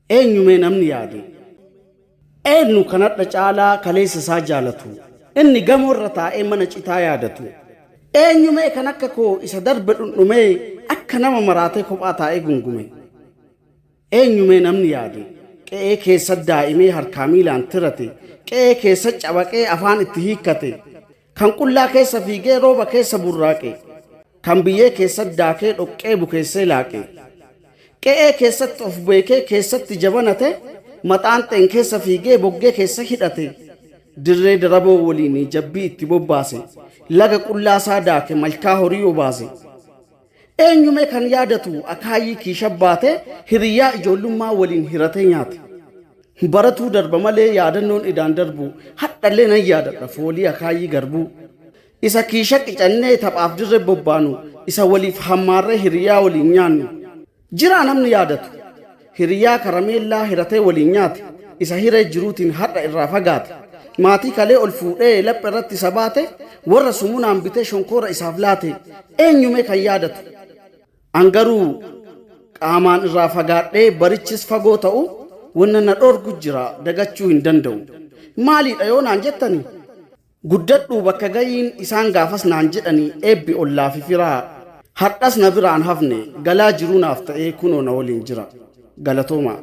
Eenyumee namni yaade? Eenyu kan hadha caalaa kaleessa isaa jaalatu? Inni gamoo irra taa'ee mana citaa yaadatu. Eenyumee kan akka koo isa darbe dhundhumee akka nama maraatee kophaa taa'ee gungume? Eenyumee namni yaade? Qe'ee keessa daa'imee harkaa miilaan tirate, qe'ee keessa cabaqee afaan itti hiikkate, kan qullaa keessa fiigee rooba keessa burraaqe, kan biyyee keessa daakee dhoqqee bukeessee laaqe. Qe'ee keessatti of beekee keessatti jabanate, maxaanxeen keessa fiigee boggee keessa hidhate, dirree daraboo waliin jabbii itti bobbaase, laga qullaasaa daake malkaa horii obaase. Eenyumee kan yaadatu akaayyii kiisha baate hiriyyaa ijoollummaa waliin hiratee nyaate. Baratuu darba malee yaadannoon idaan darbu hadhallee nan yaadadha foolii akaayyii garbuu. Isa kiisha qicannee taphaaf dirree bobbaanu isa waliif hammaarree hiriyaa waliin nyaannu. Jiraa namni yaadatu. Hiriyaa karameellaa hiratee waliin nyaate isa hiree jiruutiin har'a irraa fagaate. Maatii kalee ol fuudhee lapha irratti isa baate warra sumunaan bitee shonkoora isaaf laate eenyumee kan yaadatu. An garuu qaamaan irraa fagaadhee barichis fagoo ta'u wanna na dhorgu jira dagachuu hin danda'u. Maaliidha yoo naan jettani? Guddadhuu bakka ga'iin isaan gaafas naan jedhanii eebbi ollaa fi firaa har'as na biraan hafne galaa jiruu naaf ta'ee kunoo na waliin jira. Galatoomaa.